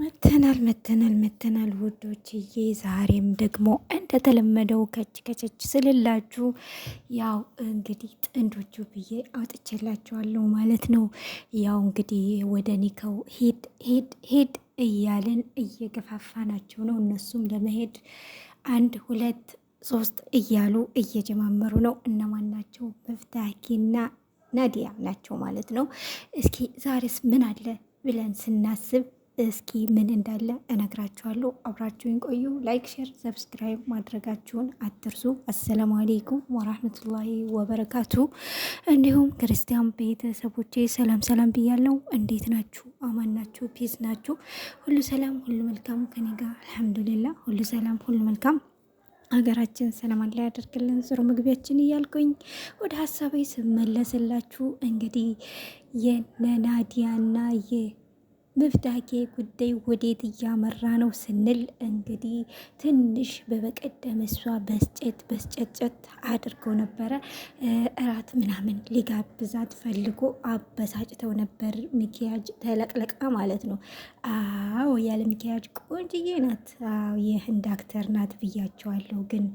መተናል መተናል መተናል ውዶችዬ፣ ዛሬም ደግሞ እንደተለመደው ከች ከቸች ስልላችሁ ያው እንግዲህ ጥንዶቹ ብዬ አውጥቼላችኋለሁ ማለት ነው። ያው እንግዲህ ወደ ኒከው ሂድ ሂድ ሂድ እያልን እየገፋፋናቸው ነው። እነሱም ለመሄድ አንድ ሁለት ሶስት እያሉ እየጀማመሩ ነው። እነማን ናቸው? መፍታኪና ናዲያ ናቸው ማለት ነው። እስኪ ዛሬስ ምን አለ ብለን ስናስብ እስኪ ምን እንዳለ እነግራችኋለሁ። አብራችሁን ቆዩ። Like፣ share፣ subscribe ማድረጋችሁን አትርሱ። السلام عليكم ورحمة الله وبركاته። እንዲሁም ክርስቲያን ቤተሰቦቼ ሰላም ሰላም ብያለሁ። እንዴት ናችሁ? አማን ናችሁ? Peace ናችሁ? ሁሉ ሰላም፣ ሁሉ መልካም ከኔ ጋር الحمد لله። ሁሉ ሰላም፣ ሁሉ መልካም። ሀገራችን ሰላም አላ ያደርግልን። ዞሮ መግቢያችን እያልኩኝ ወደ ሀሳቤ ስመለስላችሁ እንግዲህ የነናዲያና መፍታኬ ጉዳይ ወዴት እያመራ ነው ስንል እንግዲህ ትንሽ በበቀደም እሷ በስጨት በስጨጨት አድርገው ነበረ። እራት ምናምን ሊጋብዛት ፈልጎ አበሳጭተው ነበር። ሚኪያጅ ተለቅለቃ ማለት ነው። አዎ ያለ ሚኪያጅ ቆንጅዬ ናት። አዎ የህንድ actor ናት ብያቸዋለሁ። ግን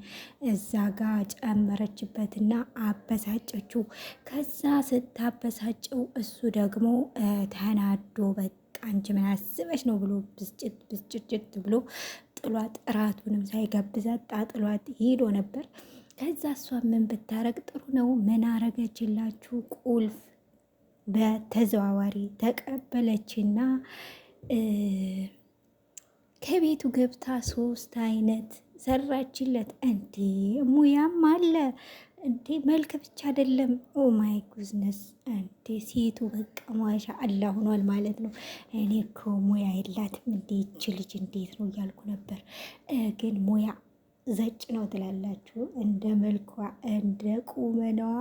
እዛ ጋ ጨመረችበትና አበሳጨችው። ከዛ ስታበሳጨው እሱ ደግሞ ተናዶ በቃ አንቺ ምን አስበሽ ነው ብሎ ብስጭት ብስጭጭት ብሎ ጥሏት እራቱንም ሳይጋብዛት ጣጥሏት ሄዶ ነበር። ከዛ እሷ ምን ብታረግ ጥሩ ነው? ምን አረገችላችሁ? ቁልፍ በተዘዋዋሪ ተቀበለችና ከቤቱ ገብታ ሶስት አይነት ሰራችለት። እንዴ ሙያም አለ እንዴ መልክ ብቻ አይደለም። Oh my goodness እንዴ ሴቱ በቃ ማሻ አላ ሆኗል ማለት ነው። እኔ እኮ ሙያ የላትም እንዴ ይች ልጅ እንዴት ነው እያልኩ ነበር። ግን ሙያ ዘጭ ነው ትላላችሁ። እንደ መልኳ እንደ ቁመናዋ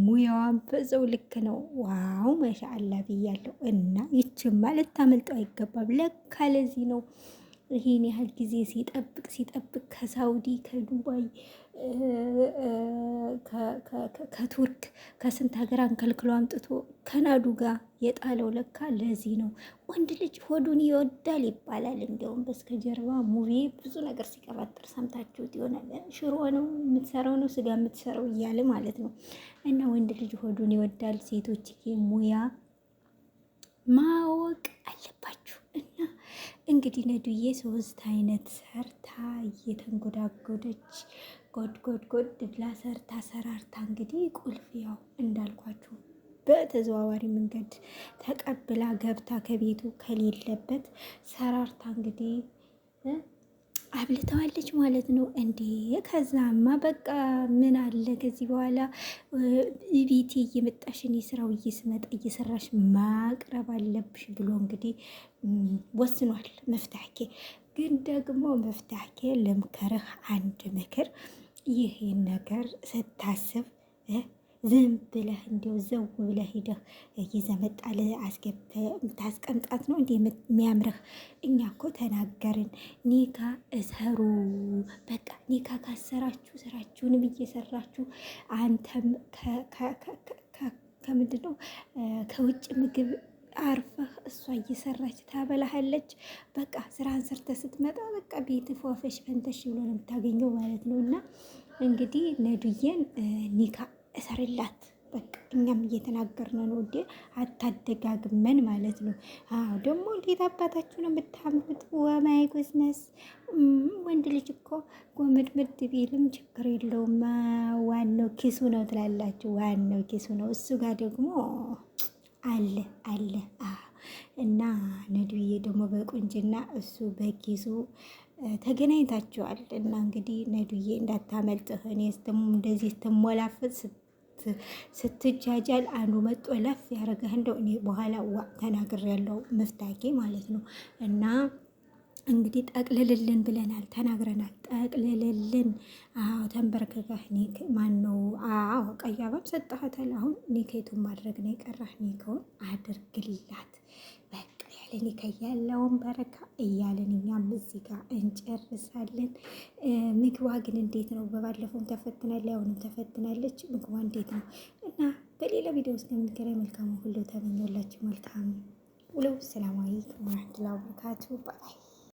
ሙያዋን በዛው ልክ ነው። Wow ማሻ አላ ብያለሁ። እና ይችማ ልታመልጠው አይገባም። ለካ ለዚህ ነው ይሄን ያህል ጊዜ ሲጠብቅ ሲጠብቅ ከሳውዲ ከዱባይ ከቱርክ ከስንት ሀገር አንከልክሎ አምጥቶ ከናዱ ጋር የጣለው ለካ ለዚህ ነው። ወንድ ልጅ ሆዱን ይወዳል ይባላል። እንዲያውም በስተጀርባ ሙቪ ብዙ ነገር ሲቀባጥር ሰምታችሁት ይሆናል። ሽሮ ነው የምትሰራው ነው ስጋ የምትሰራው እያለ ማለት ነው። እና ወንድ ልጅ ሆዱን ይወዳል። ሴቶች ሙያ ማወቅ አለባችሁ። እና እንግዲህ ነዱዬ ሶስት አይነት ሰርታ እየተንጎዳጎደች ጎድ ጎድ ጎድ ብላ ሰርታ ሰራርታ እንግዲህ ቁልፍ ያው እንዳልኳችሁ በተዘዋዋሪ መንገድ ተቀብላ ገብታ ከቤቱ ከሌለበት ሰራርታ እንግዲህ አብልተዋለች ማለት ነው። እንዴ ከዛማ በቃ ምን አለ ከዚህ በኋላ ቤቴ እየመጣሽ እኔ ስራው እየስመጣ እየሰራሽ ማቅረብ አለብሽ ብሎ እንግዲህ ወስኗል። መፍታኬ ግን ደግሞ መፍታኬ ልምከርህ አንድ ምክር፣ ይህን ነገር ስታስብ ዝም ብለህ እንዲያው ዘው ብለህ ሂደህ ይዘህ መጣልህ አስገብተህ የምታስቀምጣት ነው እንዲህ የሚያምርህ። እኛ እኮ ተናገርን፣ ኒካ እሰሩ። በቃ ኒካ ካሰራችሁ ስራችሁንም እየሰራችሁ አንተም ከምንድን ነው ከውጭ ምግብ አርፈህ እሷ እየሰራች ታበላሃለች። በቃ ስራህን ሰርተህ ስትመጣ በቃ ቤት ፏፈሽ ፈንተሽ ብሎ ነው የምታገኘው ማለት ነው። እና እንግዲህ ነዱዬን ኒካ እሰርላት በቃ እኛም እየተናገርን ነው ውዴ፣ አታደጋግመን ማለት ነው። አዎ ደግሞ እንዴት አባታችሁ ነው የምታምሩት! Oh my goodness ወንድ ልጅ እኮ ጎምድምድ ቢልም ችግር የለውም። ዋናው ኪሱ ነው ትላላችሁ። ዋናው ኪሱ ነው። እሱ ጋር ደግሞ አለ አለ እና ነድዬ ደግሞ በቁንጅና እሱ በኪሱ ተገናኝታችኋል። እና እንግዲህ ነዱዬ እንዳታመልጥህ። እኔ እንደዚህ ስትሞላፍጥ ስትጃጃል አንዱ መጦ ለፍ ያደረገህ እንደው እኔ በኋላ ዋ ተናግር ያለው መፍታኬ ማለት ነው። እና እንግዲህ ጠቅልልልን ብለናል፣ ተናግረናል። ጠቅልልልን። አዎ ተንበርክከህ ኒክ ማነው? አዎ ቀያባም ሰጠሃታል። አሁን ኒኬቱን ማድረግ ነው የቀራህ። ኒከውን አድርግላት በቃ። ያለ ኒከ ያለውን በረካ እያለን እኛም እዚህ ጋር እንጨርሳለን። ምግቧ ግን እንዴት ነው? በባለፈውም ተፈትናለች፣ አሁንም ተፈትናለች። ምግቧ እንዴት ነው? እና በሌላ ቪዲዮ ውስጥ የምንገናኝ መልካም ሁሉ ተመኘላችሁ። መልካም ውለው። ሰላም አለይኩም ወረህመቱላሂ ወበረካቱ bye።